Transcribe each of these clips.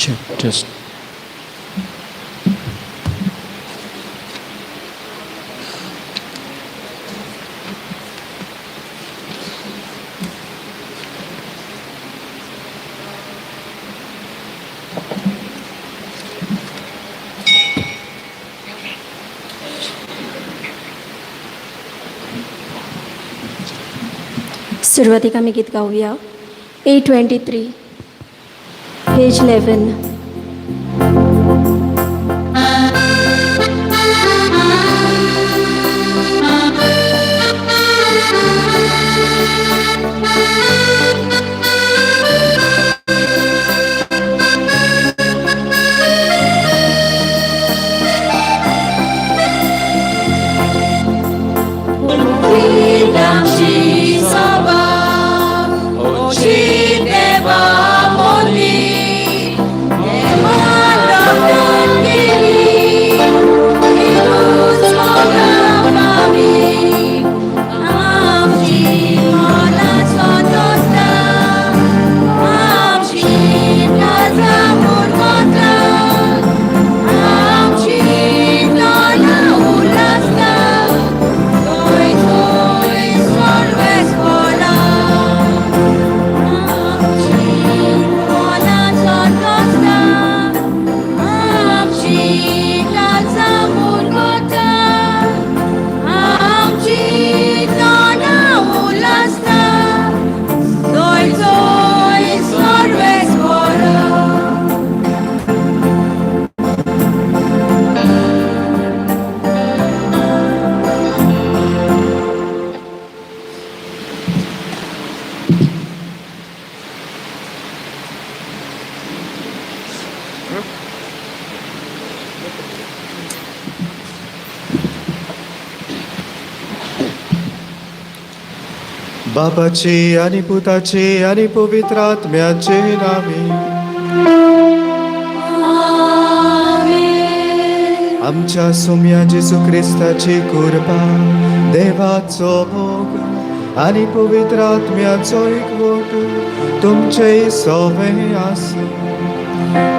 Check, test. सुरवातीक आमी गीत गावया. 823, page 11. बापाची आणि पुताची आणि पवित्र आत्म्याचे नावे. आमच्या सुम्या जेजू क्रिस्ताची कृपा, देवाचो मोग आणि पवित्र आत्म्याचो एकवट तुमचे सवे आसूं.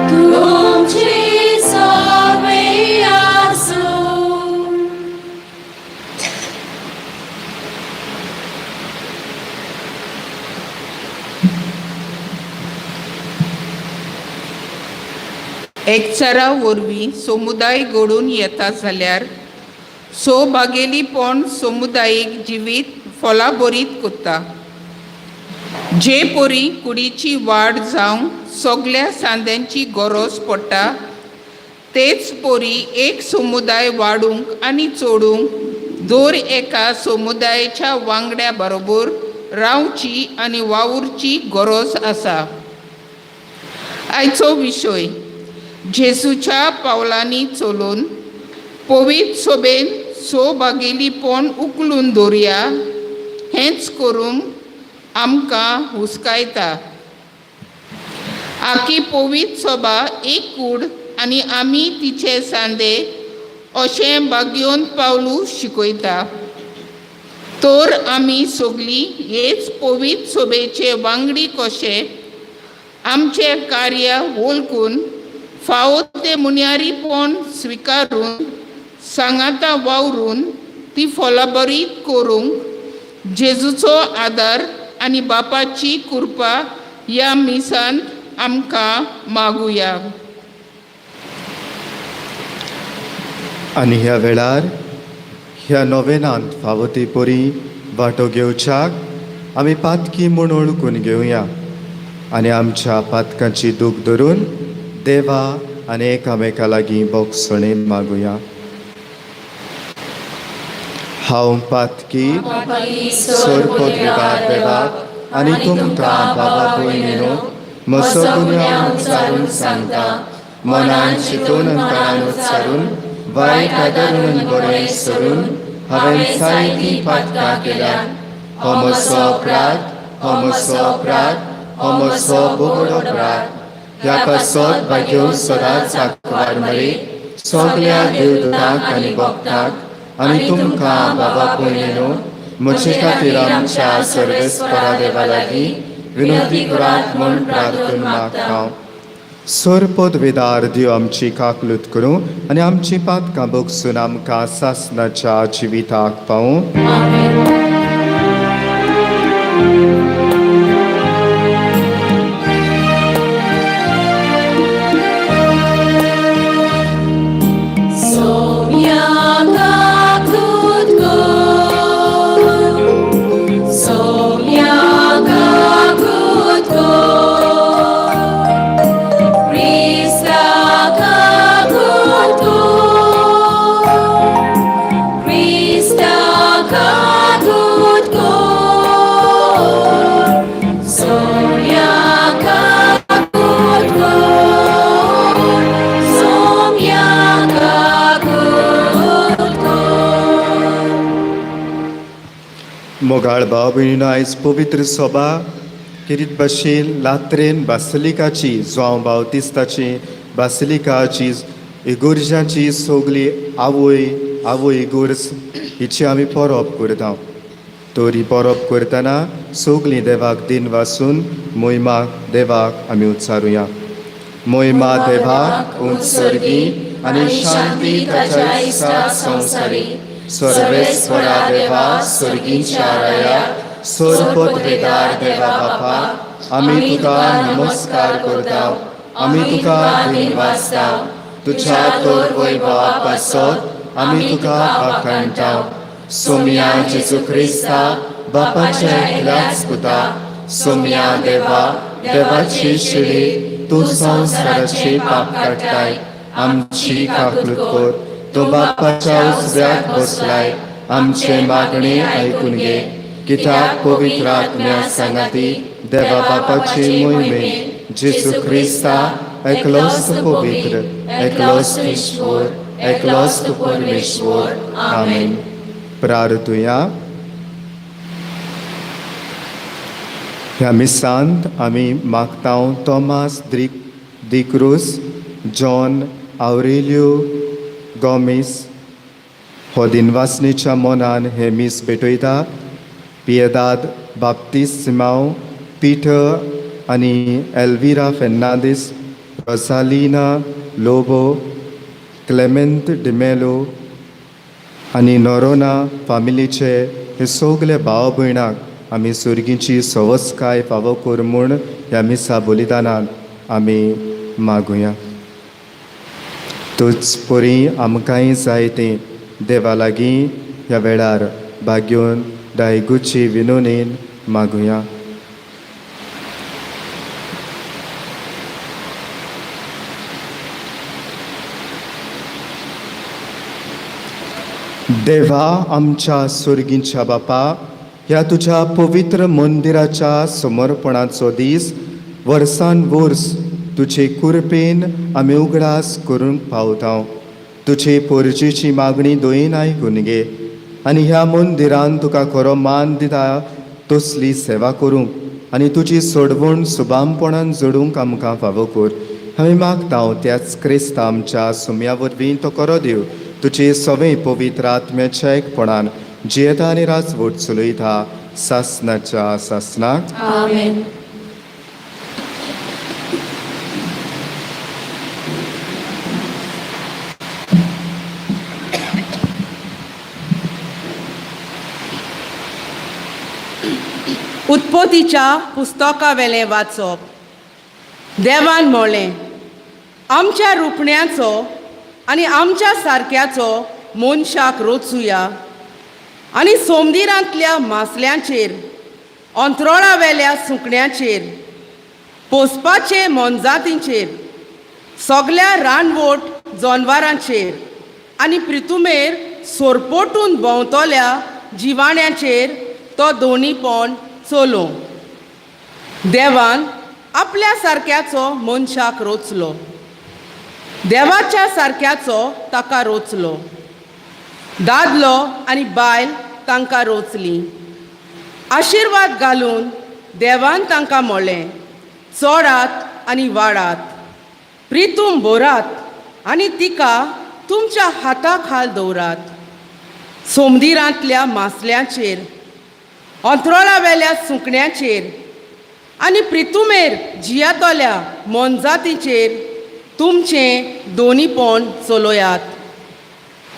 तुमची सवे आसूं. एकचारा वरवीं समुदाय घडून येता जाल्यार सौभागेलीपण समुदायीक जिवीत फलाभरीत करता. जे परी कुडीची वाड जावंक सगल्या सांद्यांची गरज पडटा, तेच परी एक समुदाय वाडूंक आनी चडूंक दर एका समुदायाच्या वांगड्या बरोबर रावची आनी वावुरची गरज आसा. आयचो विशय जेजूच्या पावलांनी चलून पवित्र सोबेन सौभागेलीपण उखलून दवरया. हेंच करूंक आमकां हुस्कायता. आखी पवित्र सभा एक कूड आनी आमी तिचे सांदे अशें बागयोन पावलू शिकयता. तर आमी सगलीं हेच पवित्र सभेचे वांगडी कशे आमचें कार्य वळखून फावो तें मुन्यारीपण स्विकारून सांगाता वावरून ती फलाभरीत करूंक जेजूचो आदार आनी बापाची कृपा ह्या मिसांत आमकां मागुया. आनी ह्या वेळार ह्या नोवेनांत फावो ती परी वांटो घेवच्याक आमी पातकी म्हूण वळखून घेवया आनी आमच्या पातकांची दूख धरून देवा आनी एकामेका लागीं बोगसणे मागुया. हांव पातकी सोरपोद्रिकार देवाक आनी तुमकां बाबा भयणीनो म्हजो गुन्यांव उच्चारून सांगता. मनान चिंतून अंतरान उच्चारून वायट आदरून बरें सरून हांवें जायतीं पातकां केल्यात. हो म्हजो अपराध, हो म्हजो अपराध, हो म्हजो बोगडो अपराध. ह्या पासत भाग्यो सदांच आंकवार मरे सगल्या देवदूतांक आनी भक्तांक आनी तुमकां बाबा भयणीनो म्हजे खातीर आमच्या सर्वेस्परा देवा लागीं विनोदी करात म्हूण प्रार्थना मागता. सोरपोत वेदार देव आमची काकलूत करूं आनी आमची पातकां भोगसून आमकां सासनाच्या जिविताक पावूं. आमेन. सोम्या काकूत कर, सोम्या काकूत कर, क्रिस्ता काकूत कर, क्रिस्ता काकूत कर, सोम्या काकूत कर, सोम्या काकूत कर. मोगाळ भाव भयणीनो, आयज पवित्र सोबा किरीत भाशेन लात्रेन बासलिकाची जुआंव बावतिस्ताची बासलिकाची इगुर्जाची सगली आवय आवय इगुर्ज हिची आमी परब करता. तर ही परब करतना सगलीं देवाक दिन वासून मोहिमा देवाक आमी उच्चारुया. मोहिमा देवाक उंच सर्गी आनी शांती ताच्या इश्टाक संवसारी. सर्वेस्वरा देवा, सर्गींच्या राया, सर्वपदवेदार देवा बापा, आमी तुका नमस्कार करता, आमी तुका दिनवासता. तुझ्या तर वैभवा पासत आमी तुका वाखाणटा. सोम्या जेजू क्रिस्ता, बापाच्या एकल्याच पुता, सोम्या देवा, देवाची शिडी, तूं संवसाराचे पाप काडटाय, आमची काकूत कर. तूं बापाच्या उजव्याक बसलाय, आमचे मागणे आयकून घे. कित्याक पवित्र आत्म्या सांगाती देवा बापाचे मोहिमे जेजू क्रिस्ता, एकलोच पवित्र, एकलोच ईश्वर, एकलोच परमेश्वर. आमेन. प्रार्थुया. ह्या मिसांत आमी मागता तॉमास दिक्रूस, जॉन आवरेलियो गोमीस हो दिनवासनेच्या मनान हे मीस भेटयता. पियेदाद बाप्तीस सिमांव, पीटर आनी एल्विरा फेर्नांदीस, रोसालिना लोबो, क्लेमेंत डिमेलो आनी नोरोना फामिलीचे हे सगले भाव भयणाक आमी सुर्गीची सवस्काय फावो कर म्हूण ह्या मिसा बलिदानान आमी मागुया. तूच परी आमकांय जायतें देवा लागीं ह्या वेळार भाग्योन दायगुची विनोनीन मागुया. देवा आमच्या सुर्गींच्या बापा, ह्या तुज्या पवित्र मंदिराच्या समर्पणाचो दीस वर्सान वर्स तुजे कृपेन आमी उगडास करूंक पावता. तुजे पोरजेची मागणी दोयीन आयकून घे आनी ह्या मंदिरान तुका खरो मान दिता तसली सेवा करूंक आनी तुजी सोडवण सुबामपणान जोडूंक आमकां फावो कर. आमी मागता त्याच क्रिस्ता आमच्या सुम्या वरवीं तो करो देव, तुजे सवे पवित्र आत्म्याच्या एकपणान जियेता आनी राजवट चलयता सासनाच्या सासनाक. आमेन. उत्पत्तीच्या पुस्तकावेलें वाचप. देवान म्हणलें, आमच्या रुपण्याचो आनी आमच्या सारक्याचो मनशाक रोचुया आनी सोमदिरांतल्या मासल्यांचेर, अंत्रोळावेल्या सुकण्याचेर, पोसपाचे मोनजातींचेर, सगल्या रानवट जनवारांचेर आनी प्रितुमेर सोरपोटून भोंवतल्या जिवाण्याचेर तो दोनीपण चलोवं. देवान आपल्या सारक्याचो मनशाक रोचलो, देवाच्या सारक्याचो ताका रोचलो. दादलो आनी बायल तांकां रोचली. आशिर्वाद घालून देवान तांकां म्हणलें, चोडात आनी वाडात, प्रितूम भरात आनी तिका तुमच्या हाता खाल दवरात. सोमदिरांतल्या मासल्यांचेर, अंत्रोळावेल्या सुकण्याचेर, आनी प्रितुमेर जियातल्या मोनजातीचेर तुमचें दोनीपण चलयात.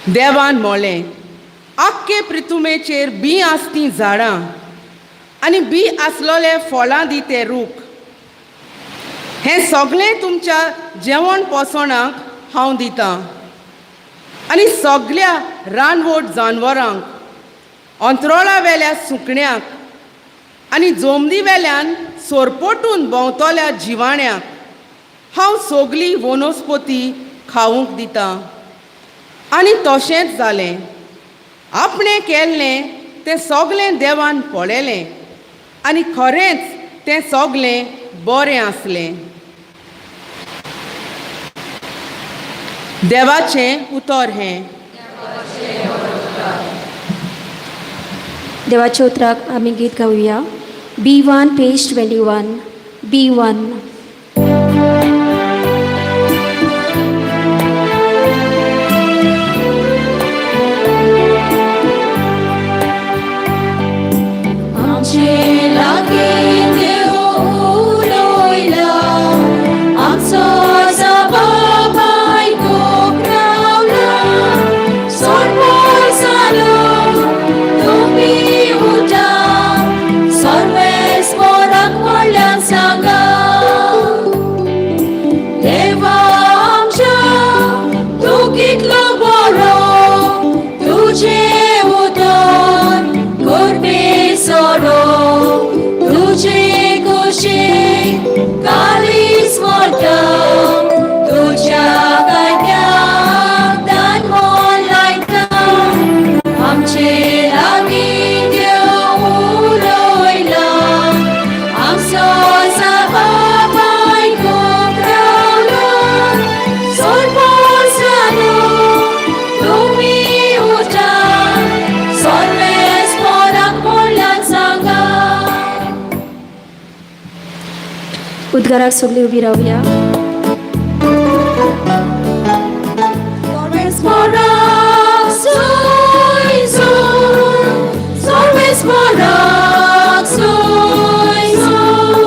देवान म्हणलें, आख्खे प्रितुमेचेर बी आसतीं झाडां आनी बी आसलोले फळां दी ते रूख, हें सगळें तुमच्या जेवण पोसणाक हांव दितां. आनी सगल्या रानवट जानवरांक, अंत्रोळा वेल्या सुकण्याक आनी जोमदी वेल्यान सोरपोटून भोंवतल्या जिवाण्याक हांव सगली वनस्पती खावंक दितां. आनी तशेंच जालें. आपणें केल्लें तें सगलें देवान पळयलें आनी खरेंच तें सगलें बरें आसलें. देवाचें उतर हें. देवाच्या उतराक आमी गीत गावया. B1 page 21, B1. आमचे लागीं देव उलयला, आमचो जबाब आयकूंक रावला. सोडपोय जालो तुमी उठा, सर्वेस्पराक व्हडल्यान सांगा. देवा आमच्या तूं कितलो बरो, तुजें उतर करपी सोरो. तुजे कुशीक काळीज मोडटा, तुज्या कायद्याक दान मन लायता. आमचे लागीं देव उलयला, आमचो जबाब आयकूंक रावला. सोडपोर जालो तुमी उठा, सर्वेस्पराक व्हडल्यान सांगा. उद्गाराक सगळीं उबी रावया. सर्वेस्पराक सोय सोय, सर्वेस्पराक सोय सोय,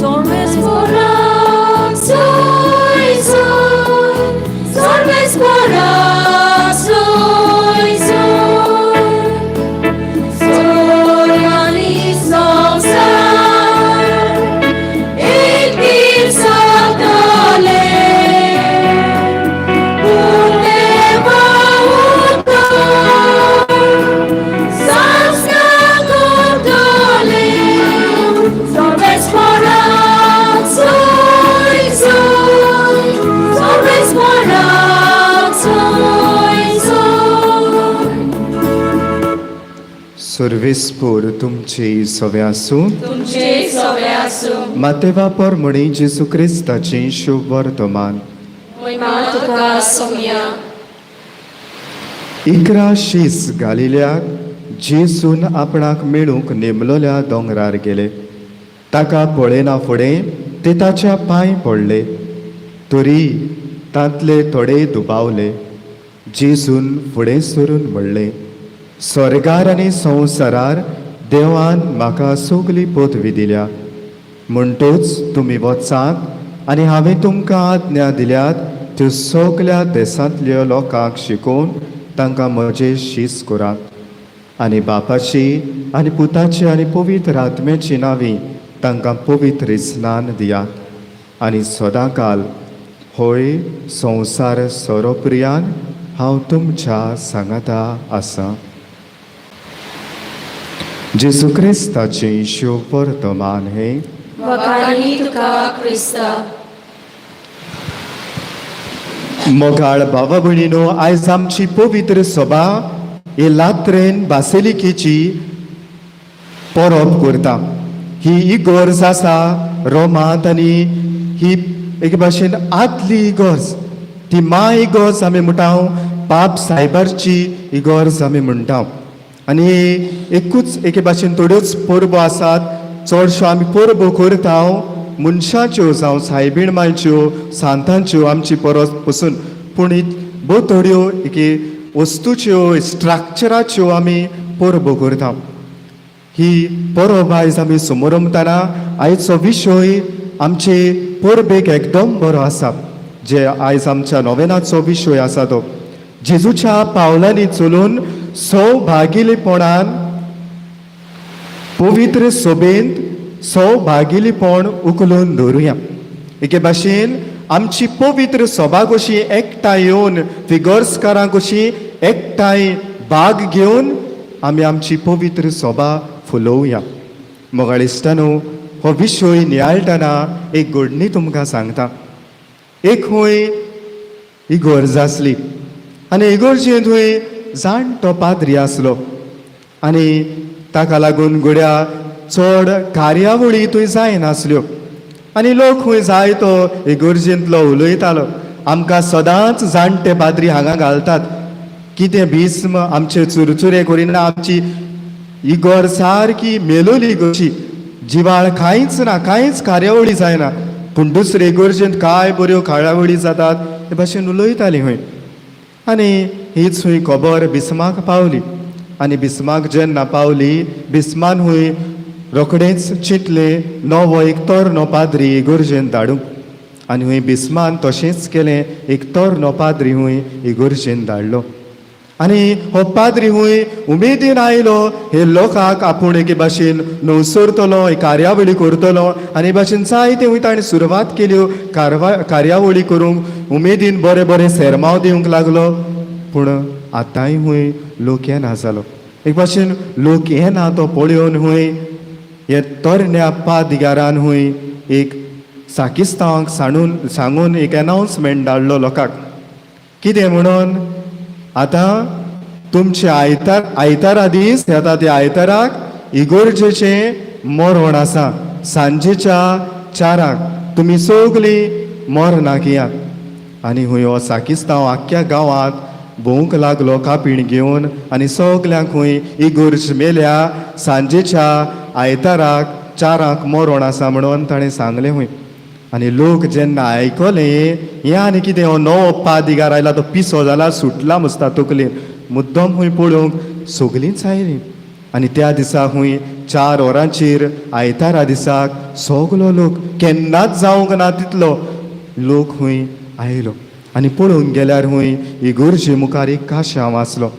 सर्वेस्पराक सोय सोय, सर्वेस्पराक सोय सोय. सोय आनी संवसार एक दीस जातले, पूण देवा उतर सासणा करतले. सर्वेस्पराक सोय सोय, सर्वेस्पराक सोय सोय. सर्वेस्पोर तुमची सवे आसूं. तुमचे सवे आसूं. मातेवा परमणी जेजू क्रिस्ताची शुभ वर्तमान. महिमा तुका सोम्या. 11 शीस गालिल्याक जेजून आपणाक मेळूंक नेमलोल्या दोंगरार गेले. ताका पळयना फुडें ते ताच्या पांय पडले, तरी तांतले थोडे दुबावले. जेजून फुडें सरून म्हणलें, स्वर्गार आनी संवसारार देवान म्हाका सगली पदवी दिल्या. म्हणटूच तुमी वचात आनी हांवें तुमकां आज्ञा दिल्यात त्यो सगल्या देसांतल्या लोकांक शिकोवन तांकां म्हजे शीस करात आनी बापाची आनी पुताची आनी पवित्र आत्म्याची नांवी तांकां पवित्र स्नान दियात. आनी सदांकाल, होय, संवसार सोरोप्रियान हांव तुमच्या सांगाता आसा. जेजू क्रिस्ताचें शुभ वर्तमान हें. वखाणी तुका क्रिस्ता. मोगाळ भावा भयणीनो, आयज आमची पवित्र सभा ही लात्रेन बासेलिकेची परब करता. ही इगर्ज आसा रोमांत आनी ही एके भाशेन आदली इगर्ज, ती मा इगर्ज आमी म्हणटा, पाप सायबाची इगर्ज आमी म्हणटा. आनी एकूच एके भाशेन थोड्योच परबो आसात. चडश्यो आमी परबो करता मनशाच्यो, जावं सायबीण मायच्यो, सांतांच्यो आमची परस पसून, पूण भोव थोड्यो एके वस्तूच्यो, स्ट्रक्चराच्यो आमी परबो करता. ही परब आयज आमी समोरमतना आयचो विशय आमचे परबेक एकदम बरो आसा, जे आयज आमच्या नोवेनाचो विशय आसा तो जेजूच्या पावलांनी चलून सौभागिलीपणान पवित्र सोबेंत सौभागिलीपण उखलून दवरुया. एके भाशेन आमची पवित्र सभा कशी एकठांय येवन फिगर्सकारां कशी एकठांय भाग घेवन आमी आमची पवित्र सभा फुलोवया. मोगाळ इश्टानो, हो विशय नियाळटना एक घडणी तुमकां सांगता. एक खंय इगोर्ज आसली आनी इगोर्जेंत थंय जाणटो पाद्री आसलो आनी ताका लागून घड्या चड कार्यावळी थंय जायनासल्यो आनी लोक खंय जाय तो इगोर्जेंतलो उलयतालो, आमकां सदांच जाणटे पाद्री हांगा घालतात, कितें भीस्म आमचे चुरचुरे करिना, आमची इगोर सारकी मेलोली कशी, जिवाळ कांयच ना, कांयच कार्यावळी जायना, पूण दुसरे इगोर्जेंत काय बऱ्यो कार्यावळी जातात हे भाशेन उलयताली खंय. आनी हीच हुंय खबर बिस्माक पावली आनी बिस्माक जेन्ना पावली बिस्मान हुंय रोखडेंच चिंतलें नवो एक तरनो पाद्री इगोर्जेंत धाडूंक. आनी हुंय बिस्मान तशेंच केलें, एक तरनो पाद्री हुंय इगोर्जेंत धाडलो. आनी हो पाद्री हुंय उमेदीन आयलो, हे लोकांक आपूण एके भाशेन नवसरतलो, एक कार्यावळी करतलो आनी हे भाशेन जायते हुंय ताणें सुरवात केल्यो कार्यावळी करूंक, उमेदीन बरे बरे सेरमांव दिवंक लागलो. पूण आतांय हुंय लोक येना जालो, एक भाशेन लोक येना तो पळोवन हुंय हे तरण्या पादिगारान हुंय एक साकिस्तांवाक सांगून एक एनावन्समेंट धाडलो लोकांक, कितें म्हणून, आतां तुमचे आयतारा दीस येता त्या आयताराक इगोर्जेचें मरण आसा, सांजेच्या 4 तुमी सगळीं मरणाक येयात. आनी हुंय हो साकिस्तांव आख्ख्या गांवांत भोंवंक लागलो कापीण घेवन आनी सगल्यांक हुंय इगोर्ज मेल्या सांजेच्या आयताराक 4 मरण आसा म्हणून ताणें सांगलें हुंय. आनी लोक जेन्ना आयकलें हें आनी कितें हो नवो पादिगार आयला तो पिसो जाला सुटला मुसता तकलेन, मुद्दम हुंय पळोवंक सगलींच आयलीं. आनी त्या दिसा हुंय 4 वरांचेर आयतारा दिसाक सगलो लोक केन्नाच जावंक ना तितलो लोक हुंय आयलो. आनी पळोवंक गेल्यार हुंय इगोर्जे मुखार एक काशांव आसलो.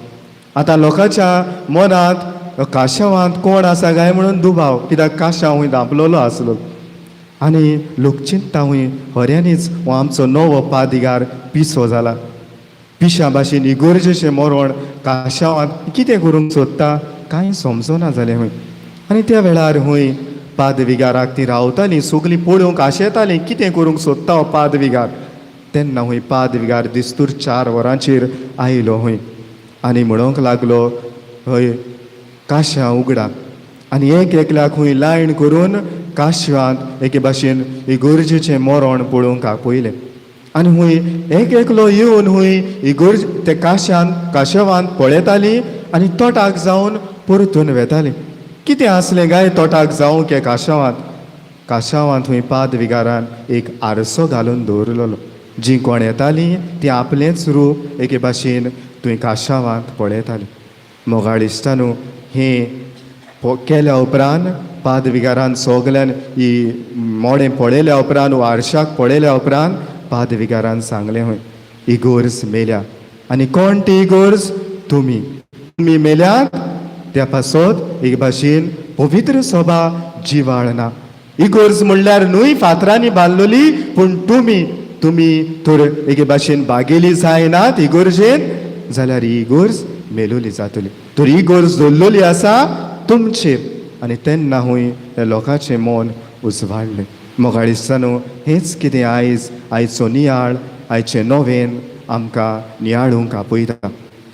आतां लोकांच्या मनांत काशांवांत कोण आसा काय म्हणून दुबाव, कित्याक काशांव हुंय धांपलेलो आसलो. आनी लोक चिंता हुंय खऱ्यांनीच हो आमचो नवो पादिगार पिसो जाला, पिश्या भाशेन इगोर्जेचें मरण काशांवांत कितें करूंक सोदता कांय समजना जालें हुंय. आनी त्या वेळार हुंय पादविगाराक ती रावतालीं सगलीं पळोवंक आशेतालीं कितें करूंक सोदता हो पादविगार. तेन्ना हुंय पादविगार दिस्तूर 4 वरांचेर आयलो हुंय आनी म्हणूंक लागलो, हय काशां उगडा. आनी एक एकल्याक हुंय लायन करून काशवांत एके भाशेन इगोर्जेचें मरण पळोवंक आपयलें. आनी हुंय एक एकलो येवन हुंय इगोर्ज ते काशवांत पळयतालीं आनी तोटाक जावन परतून वेतालीं. कितें आसलें काय तोटाक जावंक हे काशवांत? काशावांत हुंय पादविगारान एक आरसो घालून दवरलेलो, जीं कोण येतालीं तीं आपलेंच रूप एके भाशेन थंय काशावांत पळयतालीं. मोगाळ इश्टानू, हें केल्या उपरांत पादविगारान सगल्यान ही मोडें पळयल्या उपरांत आरशाक पळयल्या उपरांत पादविगारान सांगलें हुंय, इगोर्ज मेल्या. आनी कोण ती इगोर्ज? तुमी. तुमी मेल्यात त्या पासत एक भाशेन पवित्र सभा जिवाळ ना. इगोर्ज म्हणल्यार न्हय फातरांनी बांदलोली, पूण तुमी तर एके भाशेन बागेली जायनात इगोर्जेन जाल्यार ही इगोर्ज मेलोली जातली. तर इगोर्ज दवरलेली आसा तुमचेर. आनी तेन्ना हुंय त्या लोकांचें मन उजवाडलें. मोगाळ इश्टानो, हेंच कितें आयज आयचो नियाळ आयचें नोवेन आमकां नियाळूंक आपयता.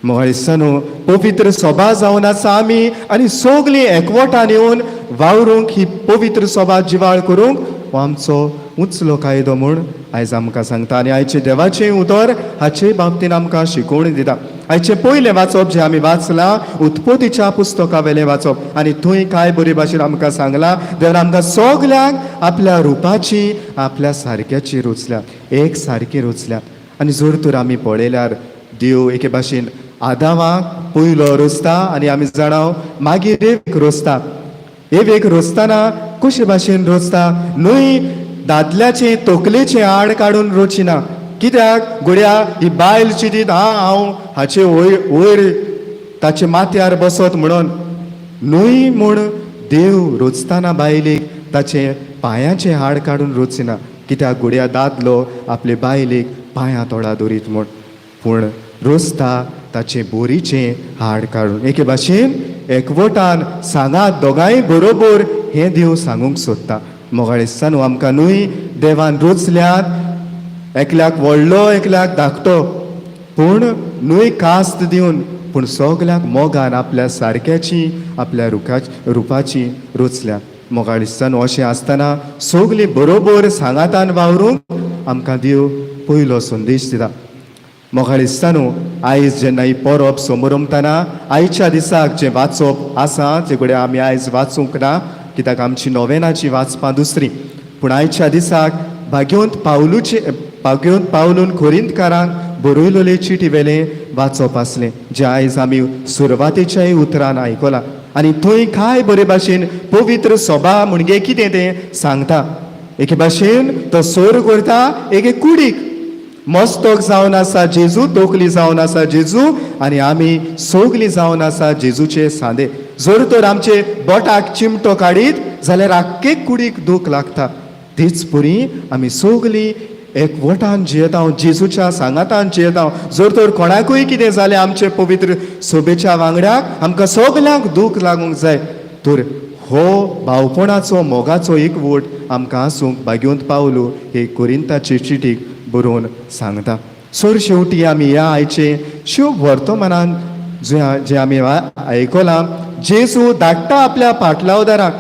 मोगाळ इश्टानो, पवित्र सभा जावन आसा आमी आनी सगलीं एकवटान येवन वावरूंक ही पवित्र सभा जिवाळ करूंक हो आमचो उंचलो कायदो म्हूण आयज आमकां सांगता. आनी आयचें देवाचें उतर हाचे बाबतीन आमकां शिकोवणी दिता. आयचें पयलें वाचप जें आमी वाचलां उत्पत्तीच्या पुस्तका वेलें वाचप, आनी थंय काय बरे भाशेन आमकां सांगलां, देवान आमकां सगल्यांक आपल्या रुपाची आपल्या सारक्याची रचल्या, एक सारकी रचल्या. आनी जर तर आमी पळयल्यार देव एके भाशेन आदावाक पयलो रचता आनी आमी जाणाव मागीर एक रचता. एवेक रोजताना कशे भाशेन रोजता न्हय, दादल्याचें तकलेचें आड काडून रोचिना. कित्याक घोड्या ही बायल चिंतीत हा हांव हाचे वयर वयर ताचे माथ्यार बसत म्हणून न्हय. म्हूण देव रोचताना बायलेक ताचें पांयाचें हाड काडून रोचिना. कित्याक घोड्या दादलो आपले बायलेक पांयां तोडा दवरीत म्हूण, पूण रोजता ताचें बोरीचें हाड काडून. एके भाशेन एकवटान सांगात दोगांय बरोबर हें देव सांगूंक सोदता. मोगाळ न्हू आमकां न्हय देवान रोचल्यात एकल्याक व्हडलो एकल्याक धाकटो, पूण न्हय कास्त दिवन, पूण सगल्याक मोगान आपल्या सारक्याची आपल्या रुपाची रोचल्या. मोगाळ न्हू अशें आसतना सगलीं बरोबर सांगातान वावरूंक आमकां देव पयलो संदेश दिता. मोगाळ न्हू आयज जेन्ना ही परब समरमतना आयच्या दिसाक जें वाचप आसा जे कडेन आमी आयज वाचूंक ना, कित्याक आमची नोवेनाची वाचपां दुसरी, पूण आयच्या दिसाक भाग्योंत पावलूचे भाग्योंत पावलून कोरिंतकारांक बरयलोले चिटी वेलें वाचप आसलें, जें आयज आमी सुरवातेच्याय उतरान आयकलां. आनी थंय काय बरे भाशेन पवित्र सभा म्हणजे कितें तें सांगता. एके भाशेन तो सोर करता एके कुडीक, मस्तक जावन आसा जेजू, तोकली जावन आसा जेजू, आनी आमी सोगली जावन आसा जेजूचे सांदे. जर तर आमचे बोटाक चिमटो काडीत जाल्यार आख्खे कुडीक दूख लागता. तेच परी आमी सोगली एकवटान जियेता, जेजूच्या सांगातान जियेता. जर तर कोणाकूय कितें जालें आमचे पवित्र सोबेच्या वांगड्याक, आमकां सगल्यांक दूख लागूंक जाय. तर हो भावपणाचो मोगाचो एकवट आमकां आसूंक भाग्योंत पावलो हे कोरिंताचे चिटीक बरोवन सांगता. सर शेवटी आमी ह्या आयचे शुभ वर्तमानान जे जे आमी आयकलां, जेजू धाडटा आपल्या पाटलावदाराक,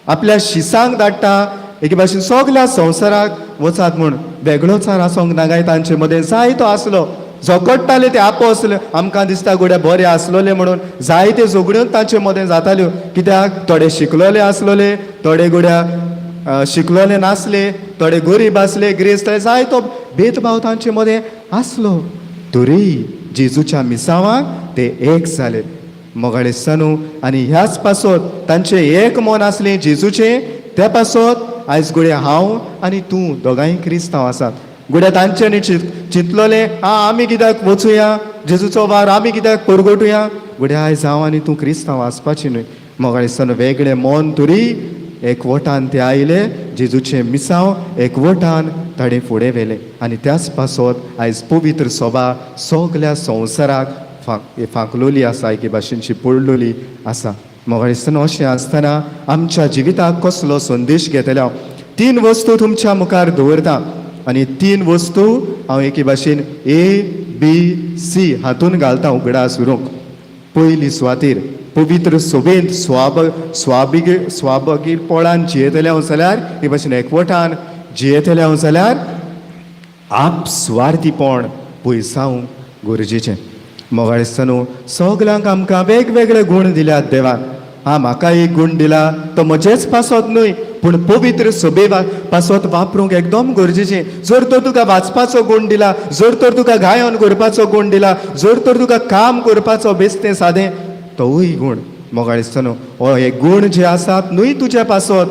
आपल्या शिसांक धाडटा एके भाशेन सगल्या संवसाराक वचात म्हूण. वेगळोचार आसोंक नागाय तांचे मदें जायतो आसलो, झगडटाले ते आपोसले. आमकां दिसता गोड्या बरे आसलोले म्हणून, जायते झगड्यो तांचे मदें जाताल्यो. कित्याक थोडे शिकलोले आसलोले, थोडे गोड्या शिकलोले नासले, थोडे गरीब आसले, गिरेस्त, जायतो भेदभाव तांचे मदें आसलो. तरी जेजूच्या मिसावाक ते एक जाले. मोगाळे न्हू आनी ह्याच पासत तांचें एक मन आसलें जेजूचें, त्या पासत आयज गोड्या हांव आनी तूं दोगांय क्रिस्तांव आसात. गोड्या तांच्यांनी चिंतलोलें आं आमी कित्याक वचुया जेजूचो वार, आमी कित्याक परगटुया. गोड्या आयज हांव आनी तूं क्रिस्तांव आसपाची न्हय. मोगाळे न्हू वेगळें मन तरी एकवटान ते आयले, जेजूचें मिसांव एकवटान ताणें फुडें व्हेलें. आनी त्याच पासत आयज पवित्र सभा सगल्या संवसाराक फांकलोली आसा, एके भाशेनशी पडलोली आसा. मोगाळ न्हू अशें आसतना आमच्या जिविताक कसलो संदेश घेतले हांव तीन वस्तू तुमच्या मुखार दवरता. आनी तीन वस्तू हांव एके भाशेन ए बी सी हातून घालता उगडास उरूंक. पयली सुवातेर पवित्र सोबेंत स्वाबगीरपणान जियेतले हांव जाल्यार, हे भाशेन एकवटान जियेतले हांव जाल्यार आपसुवार्थीपण पयसावंक गरजेचें. मोगाळ न्हू सगल्यांक आमकां वेगवेगळे गूण दिल्यात देवान. हा म्हाका एक गूण दिला तो म्हजेच पासत न्हय, पूण पवित्र सभे पासत वापरूंक एकदम गरजेचें. जर तर तुका वाचपाचो गूण दिला, जर तर तुका गायन करपाचो गूण दिला, जर तर तुका काम करपाचो बेस्तें सादें तोवूय गूण. मोगाळ न्हू हो हे गूण जे आसात न्हय तुजे पासत,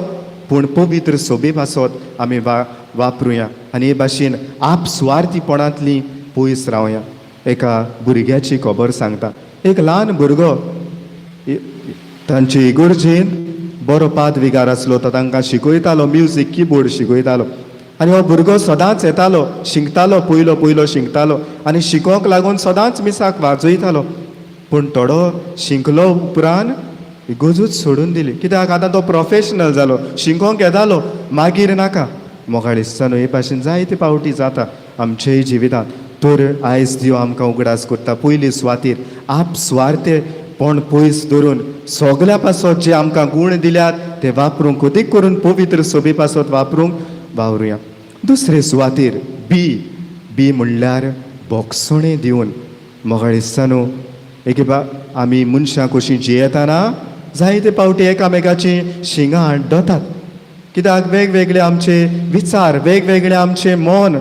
पूण पवित्र सोबे पासत आमी वापरुया. आनी हे भाशेन आपसुवार्थीपणांतली पयस रावया. एका भुरग्याची खबर सांगता. एक ल्हान भुरगो तांचे इगर्जेन बरो पादविगार आसलो, तो तांकां शिकयतालो म्युजीक, किबोर्ड शिकयतालो. आनी हो भुरगो सदांच येतालो, शिंकतालो, पयलो पयलो शिंकतालो आनी शिकोंक लागून सदांच मिसाक वाजयतालो. पूण थोडो शिंकलो उपरांत इगर्जूच सोडून दिली. कित्याक आतां तो प्रोफेशनल जालो, शिकोंक येतालो, मागीर नाका. मोगाळ न्हू हे भाशेन जायते पावटी जाता आमचेय जिवितांत. तर आयज देव आमकां उगडास करता, पयली सुवातेर आपसुवार्थेपण पयस धरून सगल्या पासत जे आमकां गूण दिल्यात ते वापरूंक, अदीक करून पवित्र सोबे पासत वापरूंक वावरुया. दुसरे सुवातेर बी बी म्हणल्यार बोगसणें दिवन. मोगाळ न्हू एके आमी मनशां कशीं जियेतना जायते पावटी एकामेकाची शिंगां आड्डतात. कित्याक वेगवेगळे आमचे विचार, वेगवेगळे आमचे मन.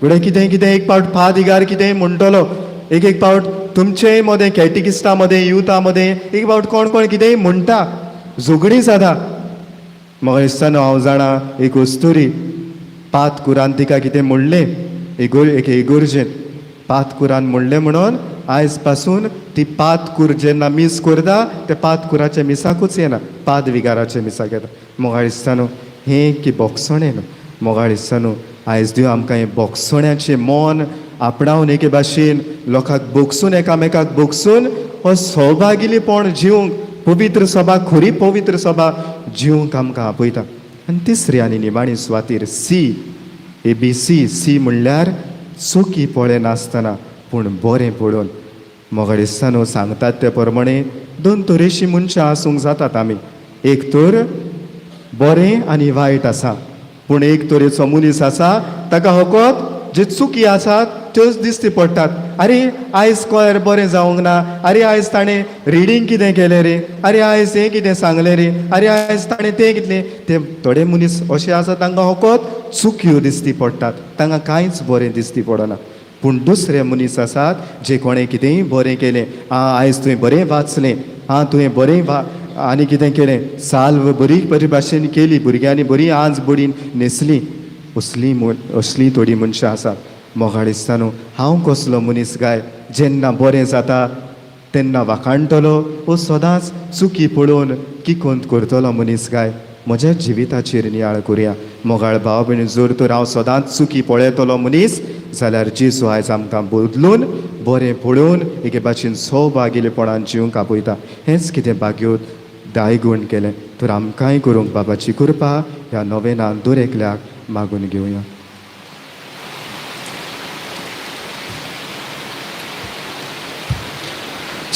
घडये कितें कितें एक पावट फादिगार कितेंय म्हणटलो, एक एक पावट तुमचेय मदें कॅटिकिस्ता मदें युथा मदें एक पावट कोण कोण कितेंय म्हणटा. झगडीं जाता. म्हाका दिसता न्हू हांव जाणा एक अस्तुरी पात कुरान तिका कितें म्हणलें एके इगर्जेंत पात कुरान म्हणलें म्हणून आयज पासून ती पात कूर जेन्ना मीस करता ते पात कुराच्या मिसाकूच येना, पात विगाराच्या मिसाक येता. मोगाळ दिसता न्हू हें की बोगसणें न्हू. मोगाळ दिसता न्हू आयज देव आमकां हें बोगसण्याचें मन आपणावन एके भाशेन लोकांक बोगसून एकामेकाक बोगसून हो सौभागिलीपण जिवंक पवित्र सभा खरी पवित्र सभा जिवंक आमकां आपयता. आनी तिसरी आनी निमाणी सुवातीर C A B C. C म्हणल्यार चुकी पळयनासतना पूण बरें पळोवन. मोगाळ दिसता न्हू सांगतात ते प्रमाणे दोन तरेशीं मनशां आसूंक जातात आमी. एक तर बरें आनी वायट आसा, पूण एक तरेचो मनीस आसा ताका फकत जे चुकी आसात त्योच दिसती पडटात. आरे आयज कोयर बरें जावंक ना, आरे आयज ताणें रिडींग कितें केलें रे, आरे आयज हें कितें सांगलें रे, आरे आयज ताणें तें कितलें तें. थोडे मनीस अशे आसा तांकां फकत चुकयो दिसती पडटात, तांकां कांयच बरें दिसती पडना. पूण दुसरे मनीस आसात जे कोणें कितेंय बरें केलें, आं आयज तुवें बरें वाचलें, आं तुवें बरें आनी कितें केलें, साल्व बरी बरी भाशेन केली, भुरग्यांनी बरी आंज बडीन न्हेसली, असलीं असलीं थोडीं मनशां आसात. मोगाळ दिसता न्हू हांव कसलो मनीस काय जेन्ना बरें जाता तेन्ना वाखाणटलो वो सदांच चुकी पळोवन किकोंत करतलो मनीस काय. म्हज्या जिविताचेर नियाळ करुया मोगाळ भाव भयणी. जर तर हांव सदांच चुकी पळयतलो मनीस जाल्यार जेजू आयज आमकां बदलून बरें पळोवन एके भाशेन सौभागिलेपणान जिवंक आपयता. हेंच कितें भाग्योत दायगुण केलें तर आमकांय करूंक बाबाची कृपा ह्या नोवेनान दर एकल्याक मागून घेवया.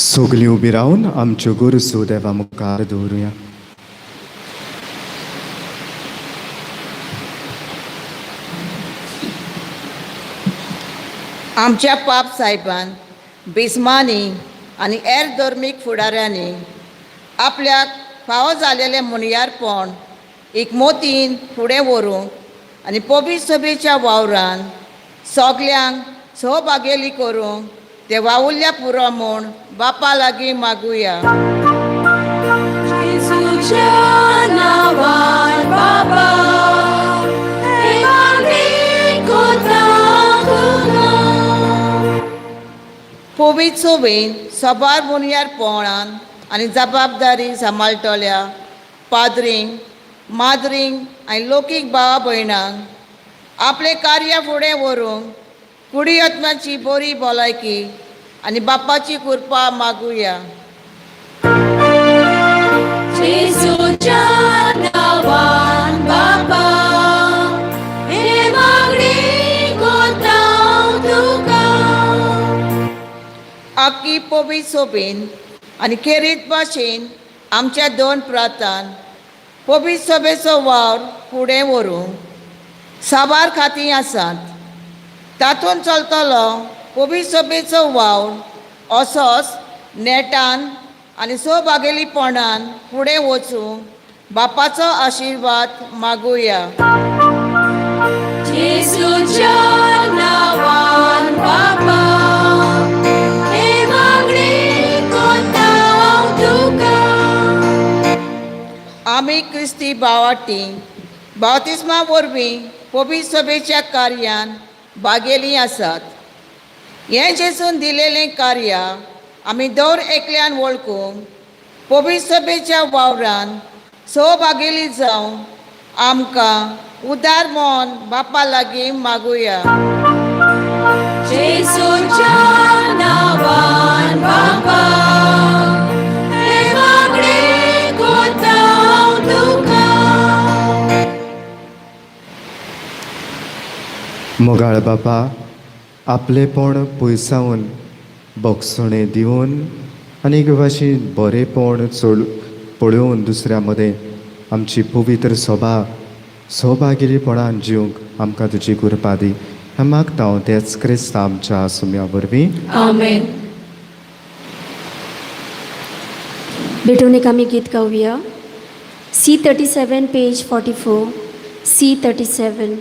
सगलीं उबी रावन आमच्यो गरजो देवा मुखार दवरुया. आमच्या पाप साहेबान बिस्मानी आनी हेर धर्मीक फुडाऱ्यांनी आपल्याक फावो जालेलें मुनियारपण एकमोतीन फुडें व्हरूंक आनी पबी सभेच्या वावरान सगल्यांक सहभागेली करूंक ते वावुरल्या पुरो म्हूण बापा लागीं मागुया. जेजूच्या नांवान बाबा हे मागणें कोता तुका. पवित्र सभेन सबार बुनयारपणान आनी जबाबदारी सांबाळटल्या पाद्रींक माद्रींक आनी लोकीक भावा भयणांक आपलें कार्य फुडें व्हरूंक कुडी आत्म्याची बरी भलायकी आनी बापाची कृपा मागुया. जेजूच्या नांवान बाबा हे मागणें कोता तुका. आखी पवित्र सभेन आनी खेरीत भाशेन आमच्या दोन प्रांतान पवित्र सभेचो वावर फुडें व्हरूंक साबार खातीं आसात. तातूंत चलतलो पवित्र सभेचो वावर असोच नेटान आनी सहभागेलीपणान फुडें वचूंक बापाचो आशिर्वाद मागुया. जेजूच्या नांवान बाबा हे मागणें कोता तुका. आमी क्रिस्ती भावाटी बावतिस्मा वरवीं पवित्र सभेच्या कार्यान भागेली आसात. हें जेजून दिलेलें कार्य आमी दर एकल्यान वळखूंक पवित्र सभेच्या वावरान सहभागेली जावन आमकां उदार मन बापा लागीं मागुया. जेजूच्या नांवान बाबा हे मागणें कोता तुका. मोगाळ बापा आपलेपण पयसावन बोगसणें दिवन आनी एक भाशेन बरेंपण चड पळोवन दुसऱ्या मदें आमची पवित्र सभा सौभागिलीपणान जिवंक आमकां तुजी कृपा दी. हांव मागता हांव तेच क्रिस्तांव आमच्या सुम्या वरवीं. आमेन. भेटून एक आमी गीत गावया. C 37 page 44. C 37.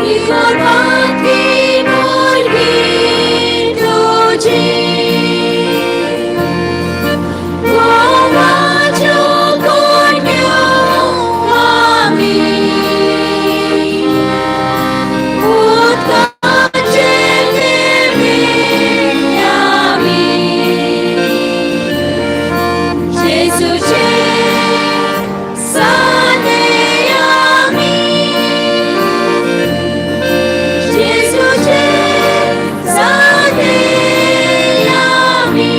ही मुलगी तुजी गोवाच्यो कोण्यो आमी उदकाचे थेंबे आमी जेजूचे सादे आमी जेजूचे सादे आमी.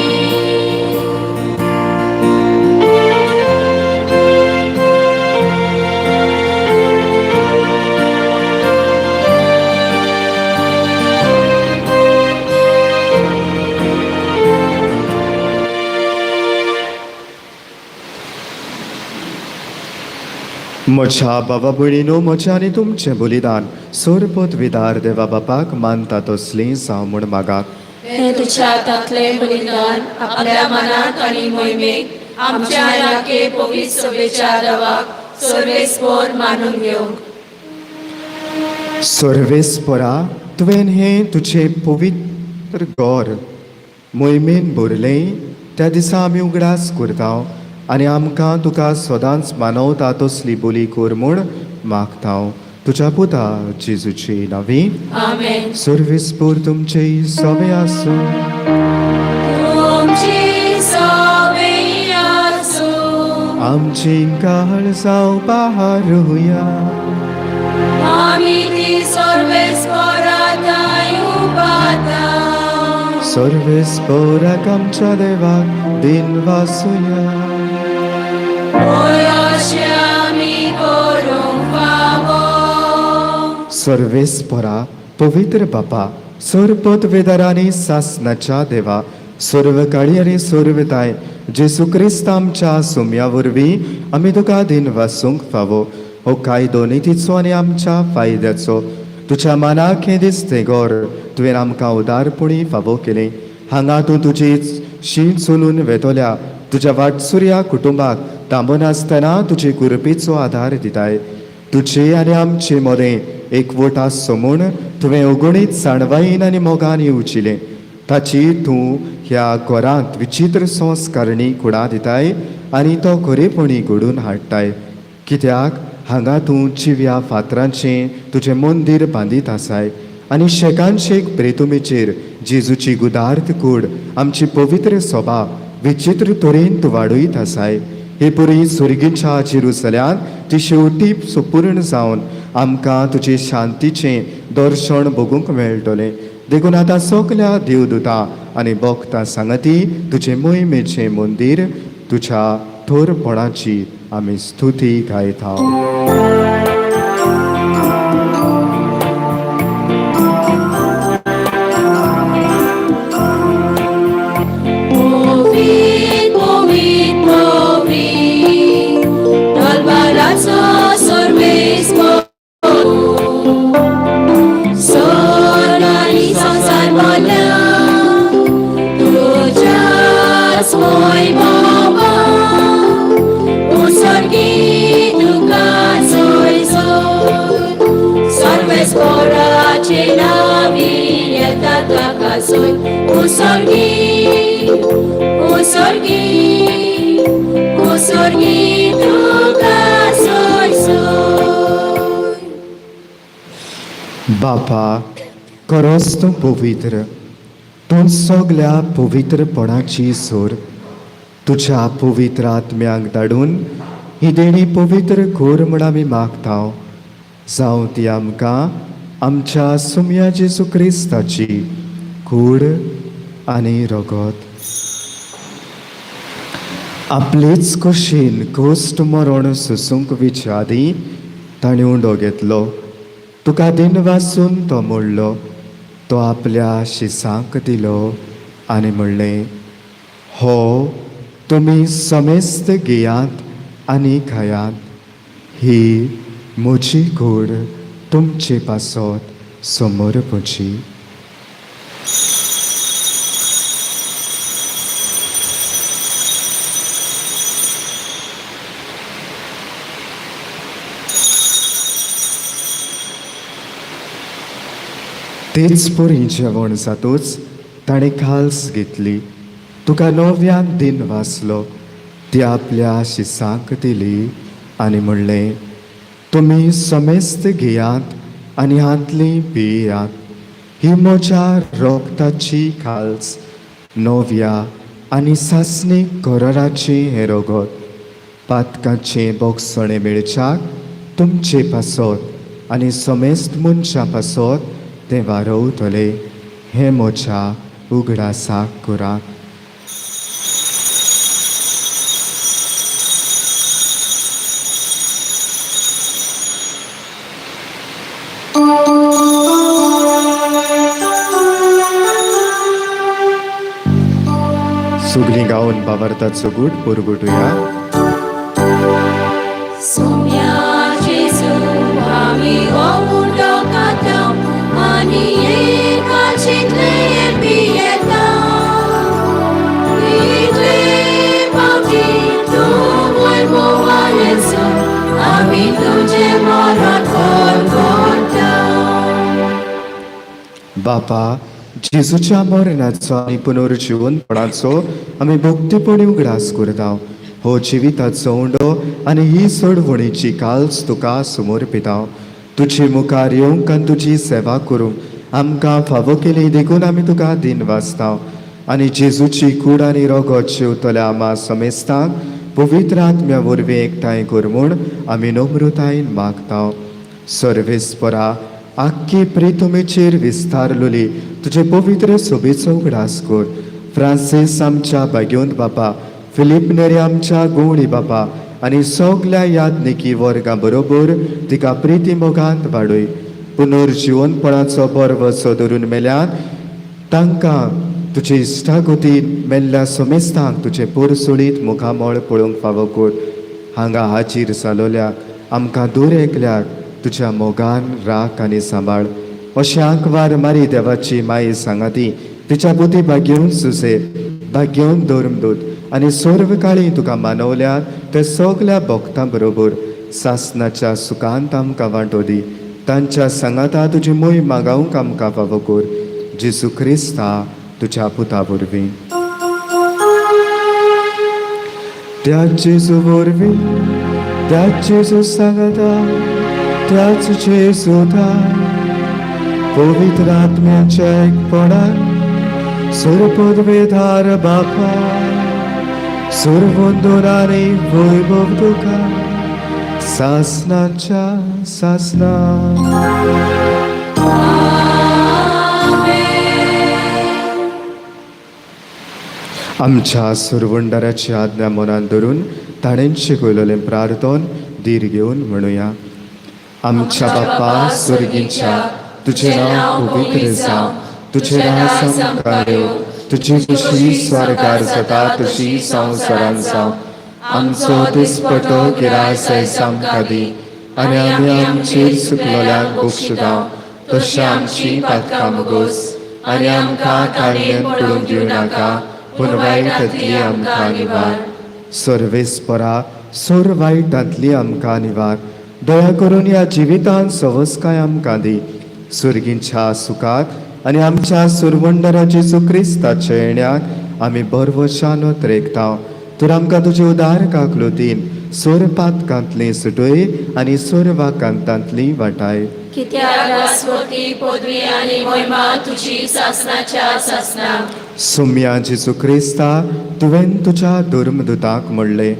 म्हज्या बाबा भयणीनो, म्हजें आनी तुमचें बलिदान सर्वपदवीदार देवा बापाक मानता तसलीं जावं म्हूण मागात. हे तुझ्या हातांतले बलिदान आपल्या मनाक आनी मोहिमेक आमच्या राके पवित्र सभेच्या देवाक सर्वेस्पोर मानून घेवंक. सर्वेस्परा, तुवें हें तुजें पवित्र घर मोहिमेन भरलें त्या दिसा आमी उगडास करता आनी आमकां तुका सदांच मानवता तसली बोली कर म्हूण मागता, तुज्या पुता जेजूची नांवी. आमेन. सर्वेस्पोर तुमचे सवे आसूं. तुमची सवे आसूं. आमची काळ जावपा हारुया. आमी ती सर्वेस्पोराताय उबाता. सर्वेस्पोराक आमच्या देवाक दिन वासुया. होय, अशें आमी करूंक फावो. सर्वेस्परा, पवित्र बापा, सर्वपदवेदारांनी सासनाच्या देवा, सर्व काळी आनी सर्वताय जेसू क्रिस्त आमच्या सुम्या वरवीं आमी तुका दिन वासूंक फावो. हो कायदो नितीचो आनी आमच्या फायद्याचो. तुज्या मनाक हें दिसतें गोर तुवें आमकां उदारपणी फावो केलें. हांगा तूं तुजी शीं चलून वेतल्या तुज्या वाटसुर्या कुटुंबाक थांबनासतना तुजे कृपेचो आदार दिताय. तुजे आनी आमचे मदें एकवट आसचो म्हूण तुवें अगणीत जाणवायेन आनी मोगान येवचिलें. ताची तूं ह्या घरांत विचित्र संस्कारणी कुडां दिताय आनी तो खरेपणी घडून हाडटाय, कित्याक हांगा तूं जिव्या फातरांचें तुजें मंदीर बांदीत आसाय आनी शेकान शेक प्रेतुमेचेर जेजूची गुदार्थ कूड, आमची पवित्र सभा विचित्र तरेन तूं वाडयत आसाय. हे पुरी सुर्गीच्या जेरुसल्यांत ती शेवटी सुपूर्ण जावन आमकां तुजे शांतीचें दर्शन भोगूंक मेळटलें. देखून आतां सगल्या देवदूतां आनी भक्तां सांगती तुजें मोहिमेचें मंदीर तुज्या थोरपणाची आमी स्तुती गायता. पवीत पवीत पवीत दलबाराचो सर्वेस्पोर, स्वर्ग आनी संवसार भरल्या तुज्याच मोहिमोवान. उत्सर्गी तुका जय जय, सर्वेस्पोराचे नांवी येता ताका जय. उत्सर्गी उत्सर्गी उत्सर्गी तुका जय जय. बापा, खरोच तूं पवित्र, तूं सगल्या पवित्रपणाची सोर. तुज्या पवित्र आत्म्याक धाडून ही देणी पवित्र कर म्हूण आमी मागता. जावं ती आमकां आमच्या सुमया जेजू क्रिस्ताची कूड आनी रगत. आपलेच कुशीन कोश्ट मरण सोसूंक वचचे आदीं ताणें उंडो घेतलो. तुका दिन वासून तो मोडलो, तो आपल्या शिसांक दिलो आनी म्हणलें, हो तुमी समेस्त घेयात आनी खायात. ही म्हजी कूड तुमचे पासत समर्पची. तेच परी जेवण जातूच ताणें खाल्स घेतली, तुका नव्यान दिन वाचलो, ती आपल्या शिसांक दिली आनी म्हणलें, तुमी समेस्त घेयात आनी हांतली पियात, ही म्हज्या रोगताची खाल्स, नव्या आनी सासणी कराराची हें रगत, पातकाचें बोगसणें मेळच्याक तुमचे पासत आनी समेस्त मनशां पासत तें वारवतले, हें म्हज्या उगडासाक करात. सगळीं गावन बाबार्थाचो गूट पुरगुटुया. सोम्या जेजू आमी उंडो खाता आनी एकाचीतले पियेता, इतले पावटी तूं वय मोवालेचो आमी तुजें मरण करता. बापा, जेजूच्या मरणाचो आनी पुनर्जिवनपणाचो आमी भक्तीपणी उगडास करता. हो जिविताचो उंडो आनी ही सोडवणीची काल्स तुका समर्पिता. तुजे मुखार येवंक आनी तुजी सेवा करूंक आमकां फावो केली देखून आमी तुका दिन वाचता. आनी जेजूची कूड आनी रगत शेवतल्या आमा समेस्तांक पवित्र आत्म्या वरवीं एकठांय कर म्हूण आमी नम्रतायेन मागता. सर्वेस्परा, आख्खी प्रितुमेचेर विस्तारलोली तुजे पवित्र सोबेचो उगडास कर. फ्रांसीस आमच्या भाग्योंत बापा, फिलीप नेरी आमच्या गोवणी बापा आनी सगल्या यादनिकी वर्गां बरोबर तिका प्रिती मोगांत वाडय. पुनर्जिवनपणाचो बरवसो धरून मेल्यान तांकां तुजे इश्टागतीन मेल्ल्या समेस्तांक तुजें पोरसुळीत मुखामळ पळोवंक फावो कर. हांगा हाजीर जालोल्याक आमकां दूर एकल्याक तुज्या मोगान राख आनी सांबाळ. अशें आंकवार मारी देवाची माई सांगाती तिच्या बुद्धी भाग्योवन सुसे भाग्योवन धर्मदूत आनी सर्व काळी तुका मानवल्यात ते सगल्या भक्तां बरोबर सासनाच्या सुखांत आमकां वांटो दी. तांच्या सांगाता तुजी मोय मागावंक आमकां फावो कर. जेजू क्रिस्ता तुज्या पुता वरवीं, त्याच जेजू वरवीं, त्याच जेजू सांगाता, त्याच जेजूता पवित्र आत्म्याच्या एकपणान सुरपदवेधार बापा, सुरवंदोराने वैभव तुका सासनाच्या सासना. आमच्या सुरवंडाराची आज्ञा मनान धरून ताणें शिकयलेलें प्रार्थन धीर घेवन म्हणुया. आमच्या बापा स्वर्गींच्या, तुजें नांव पवित्र जावं, तुजें राज आमकां येवं, तुजी खुशी स्वर्गार जाता तशी संवसारान जावं. आमचो दिसपटो गिरास आयज आमकां दी आनी आमी आमचेर चुकलोल्यांक बक्षिता तशी आमची पातकां मुगोस आनी आमकां काडल्यान पडूंक दिवं नाका, पूण वायटांतली आमकां निवार. सर्वेस्परा, सोर वायटांतली आमकां निवार. दया करून ह्या जिवितांत सवसकाय आमकां दी. सुर्गींच्या सुखाक आनी आमच्या सुरवंडरा जेजू क्रिस्ताच्या येण्याक आमी बरवशान रेखता. तर आमकां तुजे उदार काकलुतीन सोर पातकांतली सुटय आनी सोर वाकांतांतली वाटाय. कित्याक रासवती पदवी आनी मोहिमा तुजी सासनाच्या सासना. सुम्या जेजू क्रिस्ता, तुवें तुज्या धर्मदुताक म्हणलें,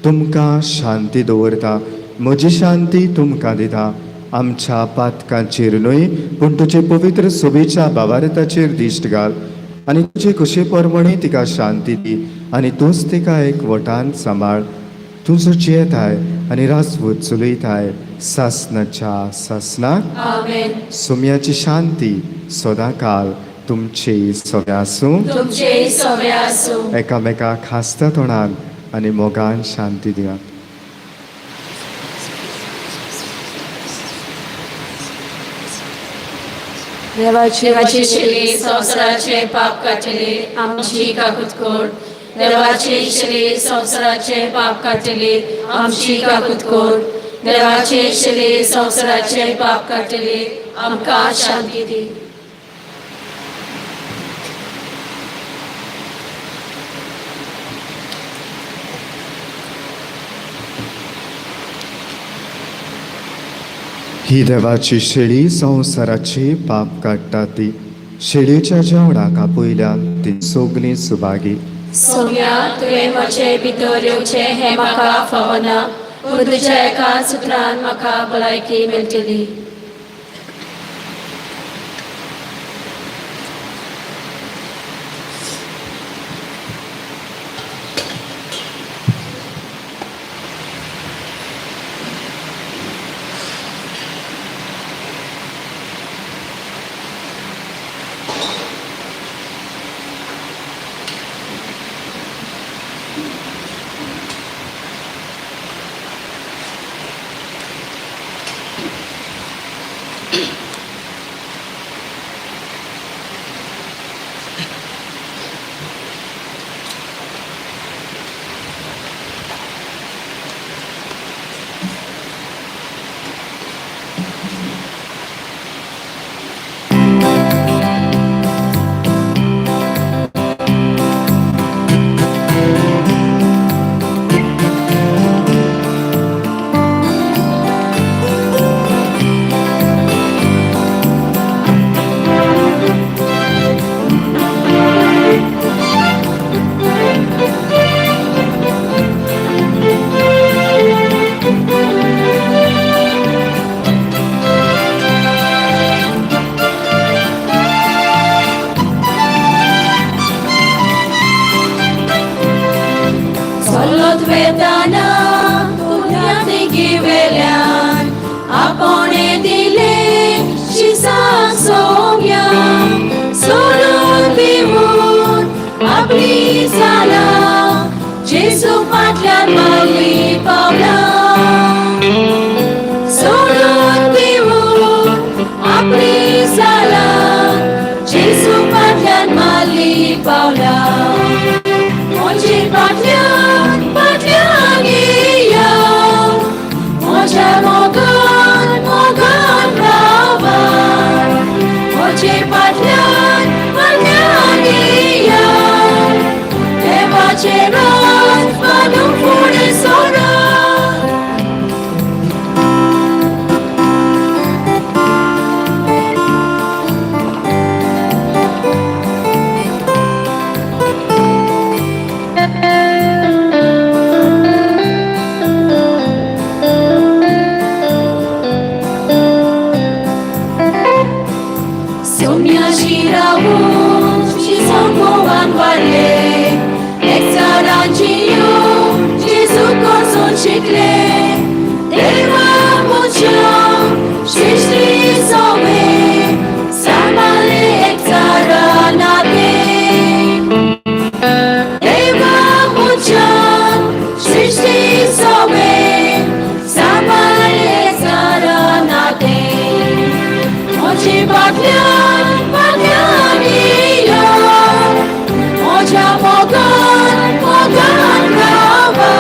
तुमकां शांती दवरता, म्हजी शांती तुमकां दिता. आमच्या पातकांचेर न्हय पूण तुजे पवित्र सोबेच्या बावारताचेर दिश्ट घाल आनी तुजे कुशे प्रमाणे तिका शांती दी आनी तूंच तिका एक वटान सांबाळ. तुजो जियेताय आनी राजवत चलयताय सासनाच्या सासनाक. आमेन. सुम्याची शांती सदांकाल तुमची सगळें आसूं. तुमचे सवे आसूं. एकामेकाक हांसत्या तोंडान आनी मोगान शांती दियात. देवाची शिली संवसाराचे पाप काडटली आमची काकूत कोर. देवाची शिली संवसाराचे पाप काडटली आमची काकूत कोर. देवाची शिली संवसाराचे पाप काडटली आमकां शांती दी. ही देवाची शेळी संवसाराची पाप काडटा ती शेळीच्या जेवणाक आपयल्यान ती सगलीं सुभागी. सोम्या, तुवें म्हजे भितर येवचें हें म्हाका फावना, पूण तुज्या एका सुत्रान म्हाका भलायकी मेळटली. चलत वेताना पुण्यातिकी वेल्यान आपणे दिले शिसाक सोम्या, सोडून दिवन आपली जाला जेजू फाटल्यान मारली पावलां. सोडून दिवन आपली जाला जेजू फाटल्यान मारली पावलां. म्हजे फाटल्यान फाटल्यान येया, म्हज्या मोगान मोगान रावा. म्हजे फाटल्यान फाटल्यान येया, देवाचें राज बांदूंक फुडें सरा. सोम्याशी रावून शिसोन वाडले, एकचारांची येवन जेजू कडसून शिकले. देवा म्हज्या श्रेश्ठी सोमे सांबाळ्ळे एकचारा नातें. देवा म्हज्या श्रेश्ठी सोमे सांबाळ्ळे एकचारा नातें. म्हजे फाटल्यान फाटल्यान येया, म्हज्या मोगान मोगान रावा.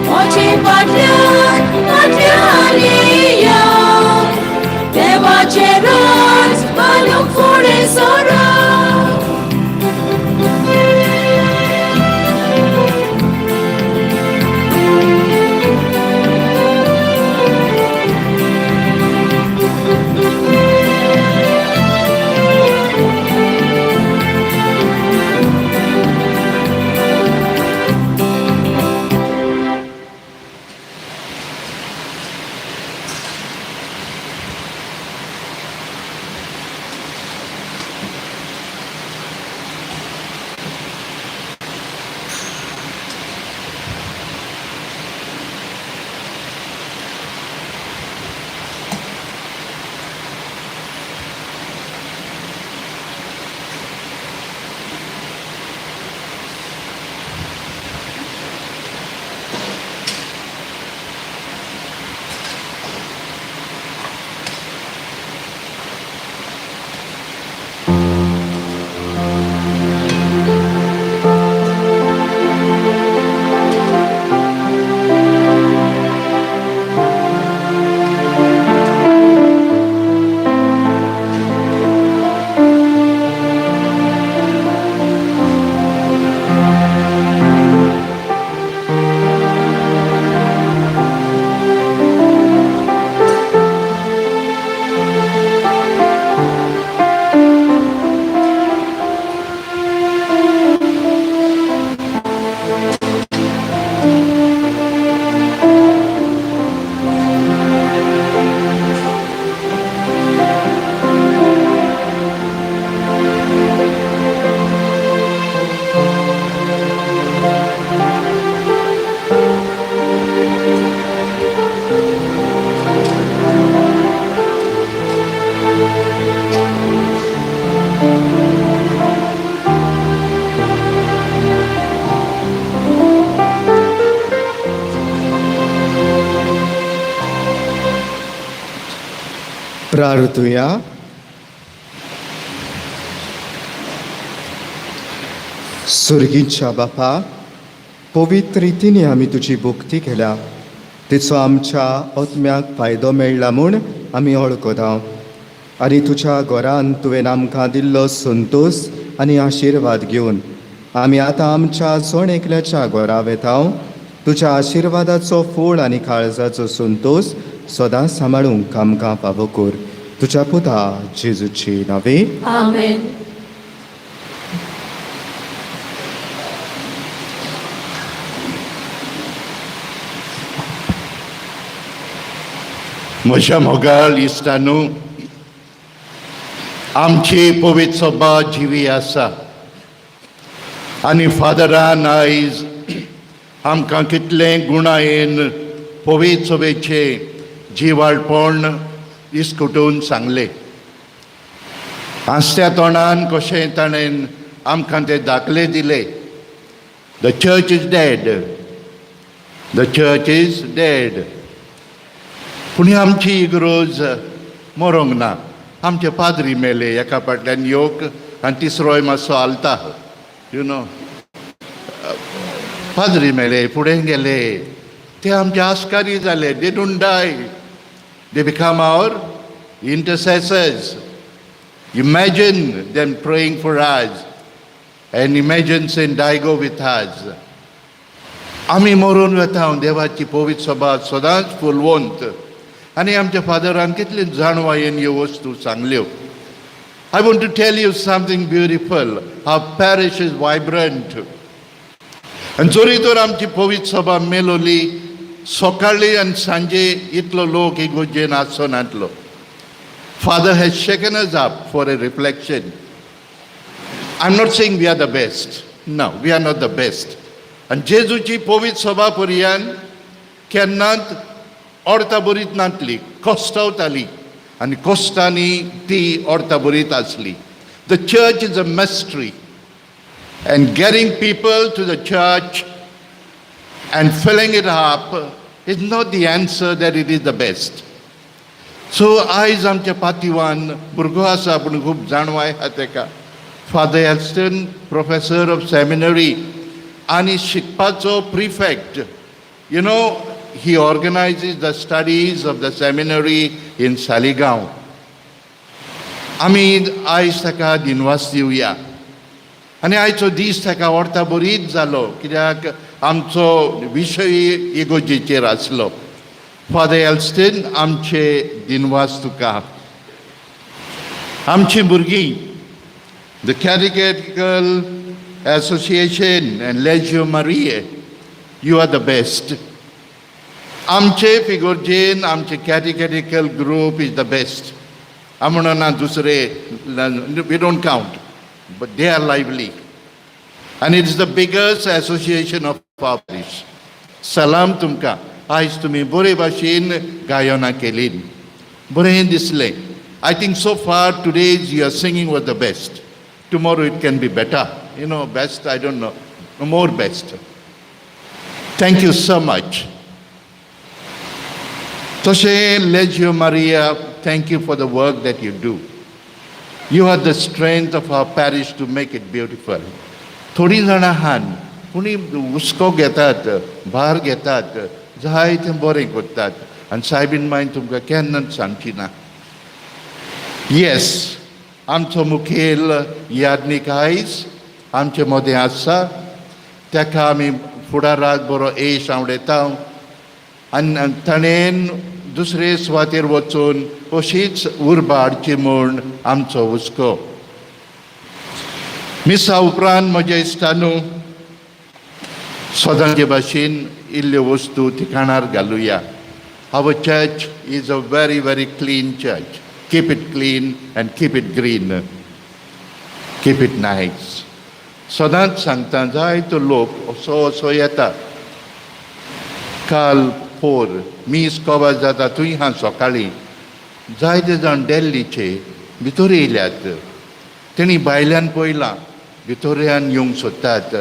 म्हजे फाटल्यान फाटल्यान येया, देवाचें राज बांदूंक फुडें सरा. प्रार्थुया. सुर्गीच्या बापा, पवित्र रितीने आमी तुजी भक्ती केल्या, तिचो आमच्या आत्म्याक फायदो मेळ्ळा म्हूण आमी वळखता आनी तुज्या घरान तुवें आमकां दिल्लो संतोश आनी आशिर्वाद घेवन आमी आतां आमच्या जण एकल्याच्या घरा वेता. तुज्या आशिर्वादाचो फूळ आनी काळजाचो संतोश सदां सांबाळूंक आमकां फावो कर. तुज्या पुता जेजूची नांवे. आमेन. म्हज्या मोगाळ इश्टानू, आमची पवित्र सभा जिवी आसा आनी फादरान आयज आमकां कितलें गुणायेन पवित्र सभेचें जिवाळपण इस्कुटून सांगलें. हांसत्या तोंडान कशें ताणें आमकां ते दाखले दिले. The church is dead, the church is dead. पूण आमची इगरोज मरोंक ना. आमचे पाद्री मेले एका फाटल्यान योक आनी तिसरोय मातसो हालता, you know. पाद्री मेले, फुडें गेले, ते आमचे आस्कारी जाले. They don't die, they become our intercessors. Imagine them praying for us and imagine Saint Diego with us. आमी मरून वता, देवाची पवित्र सभा सदांच फुलवंत. आनी आमच्या फादरान कितले जाणवायेन ह्यो वस्तू सांगल्यो. I want to tell you something beautiful. Our parish is vibrant. आनी जरी तर आमची पवित्र सभा मेलोली, सकाळी आनी सांजे इतलो लोक इगोर्जेन आसनातलो. Father has shaken us up for a reflection. I'm not saying we are the best. No, we are not the best. आनी जेजूची पवित्र सभा पर्यान केन्नाच अर्था बरीत नासली, कश्टवताली आनी कश्टांनी ती अर्था बरीत आसली. The church is a mystery, and getting people to the church and filling it up is not the answer that it is the best. So आयज आमच्या पातिवान भुरगो आसा, पूण खूब जाणवाय आहा तेका. Father Elston, professor of seminary आनी शिकपाचो prefect, he organizes the studies of the seminary in Saligao. आमी आयज ताका दिनवास दिवया आनी आयचो दीस ताका वर्ता बरीच जालो, कित्याक आमचो विशय इगोर्जेचेर आसलो. फादर एल्स्टन, आमचे दिनवास तुका. आमची भुरगीं, the Catechetical Association and Legio Mariae, you are the best. आमचे फिगोर्जेन आमचे catechetical group is the best. हांव म्हणना दुसरे, we don't count, but they are lively and it is the biggest association of our parish. सलाम तुमकां. आयज तुमी बरे भाशेन गायनां केली, बरें दिसलें. I think so far today's your singing was the best. Tomorrow it can be better, best, I don't know, more best. Thank you so much. तशें Legio Maria, thank you for the work that you do. You are the strength of our parish to make it beautiful. थोडीं जाणां आहान पूण हुस्को घेतात, भार घेतात, जायतें बरें करतात आनी सायबीन मायन तुमकां केन्नाच सांगची ना. येस, आमचो मुखेल याज्ञीक आयज आमचे मदें आसा. ताका आमी फुडाराक बरो येश आवडयता आनी ताणें दुसरे सुवातेर वचून अशीच उर्बा हाडची म्हूण आमचो हुस्को. मिसा उपरांत म्हज्या इश्टानू, सदांचे भाशेन इल्ल्यो वस्तू ठिकाणार घालुया. Our church is a very very clean church. Keep it clean and keep it green, keep it nice. सदांच सांगता, जायतो लोक असो असो येता. काल पोर मीस कवर जाता थंय आहा. सकाळीं जायते जाण डेल्लीचे भितर येयल्यात. तेणी भायल्यान पळयलां, भितरल्यान येवंक सोदतात.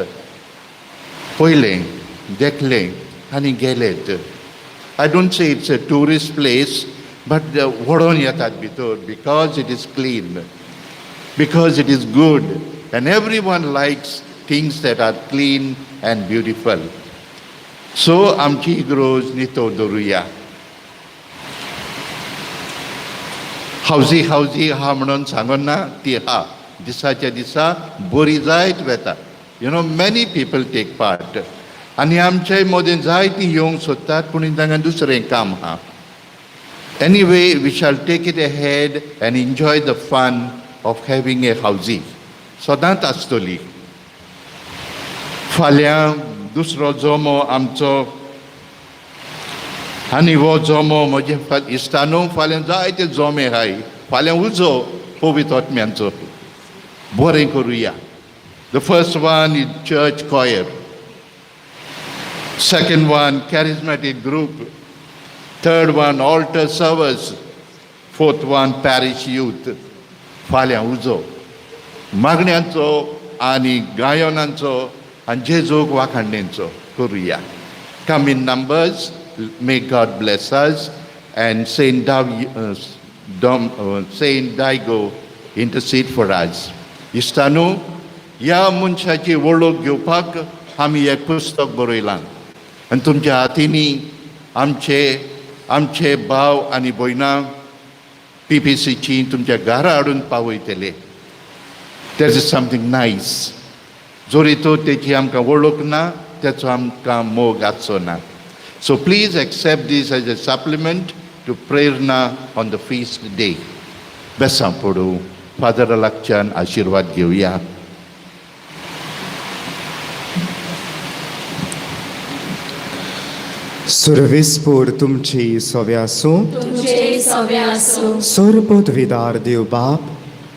पयलें, देखलें आनी गेलेत. I don't say it's a tourist place, but व्हडोन येतात भितर because it is clean, because it is good, and everyone likes things that are clean and beautiful. So आमची इगरोज नितळ दवरुया. हावजी हावजी आहा म्हणून सांगना, ती आहा, दिसाच्या दिसा बरी जायत वेता. Many people take part आनी आमचे मदें जायतीं येवंक सोदतात, पूण तांकां दुसरें काम आहा. Anyway, we shall take it ahead and enjoy the fun of having a हावजी. सदांच आसतली. फाल्यां दुसरो जमो आमचो आनी हो जमो म्हजे इश्टानो, फाल्यां जायते जमे आहाय. फाल्यां उजो पवित्र आत्म्यांचो, बरें करुया. The first one is church choir, second one charismatic group, third one altar servers, fourth one parish youth. फाल्यां उजो मागण्यांचो आनी गायनांचो आनी जेजूक वाखाणणेचो करुया. Come in numbers. May God bless us and Saint Diego intercede for us. इश्टानू, ह्या मनशाची वळख घेवपाक आमी एक पुस्तक बरयलां आनी तुमच्या हातींनी आमचे आमचे भाव आनी भयणां पीपीसीची तुमच्या घरा हाडून पावयतले. That is something nice. जोरी तो तेची आमकां वळख ना, तेचो आमकां मोग आसचो ना. So please accept this as a supplement to Prerna on the feast day. बेसां पडूं. फादरा लागच्यान आशिर्वाद घेवया. सुरविस्पूर तुमची सव्या आसूं. तुमचे सवे आसूं. सर्वपदवीदार देव बाप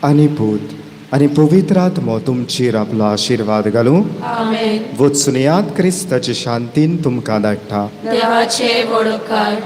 आनी पूत आनी पवित्र आत्मो तुमचेर आपलो आशिर्वाद घालूं. आमेन. वचून याद, क्रिस्ताचे शांतीन तुमकां धाडटा. देवाचे व्हड उपकार.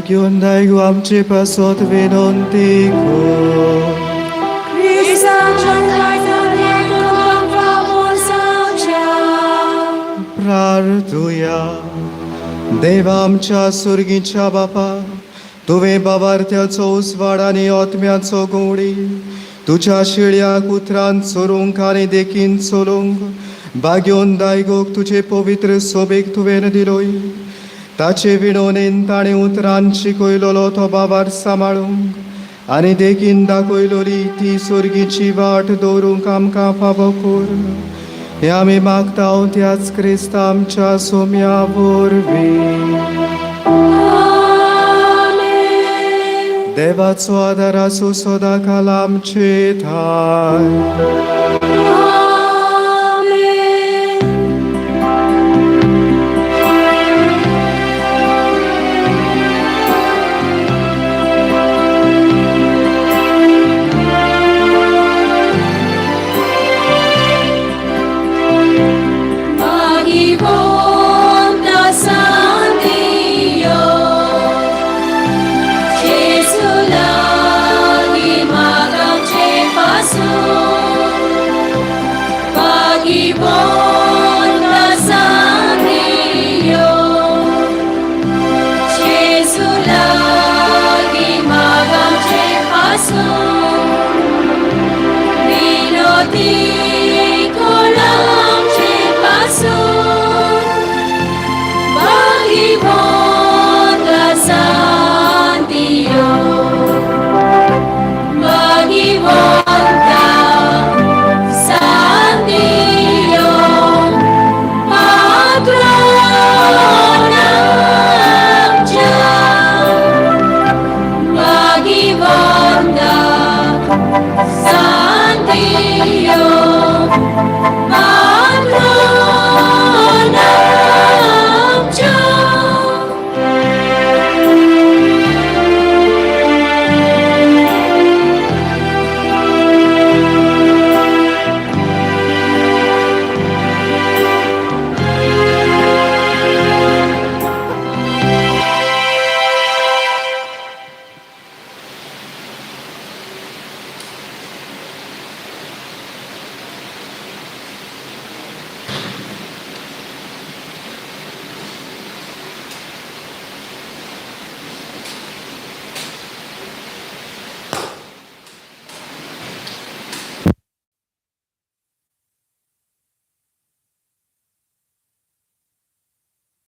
बाग्योन दायगो आमचे पासत विनंती कर. प्रार्थुया. देवा आमच्या सुर्गीच्या बापा, तुवें बाबार्थ्याचो उजवाड आनी आत्म्याचो गोवडी तुज्या शिळ्याक उतरान चोरूंक आनी देखीन चलोवंक बाग्योन दायगोक तुजे पवित्र सोबेक तुवें दिलोय. ताचे विणोनेन ताणें उतरान शिकयलोलो तो बाबार सांबाळूंक आनी देखीन दाखयलोली ती सुर्गीची वाट दवरूंक आमकां फावो कर. हे आमी मागता त्याच क्रिस्ता आमच्या सोम्या वरवीं. देवाचो आदार आसूं सदां काल आमचे ठाय.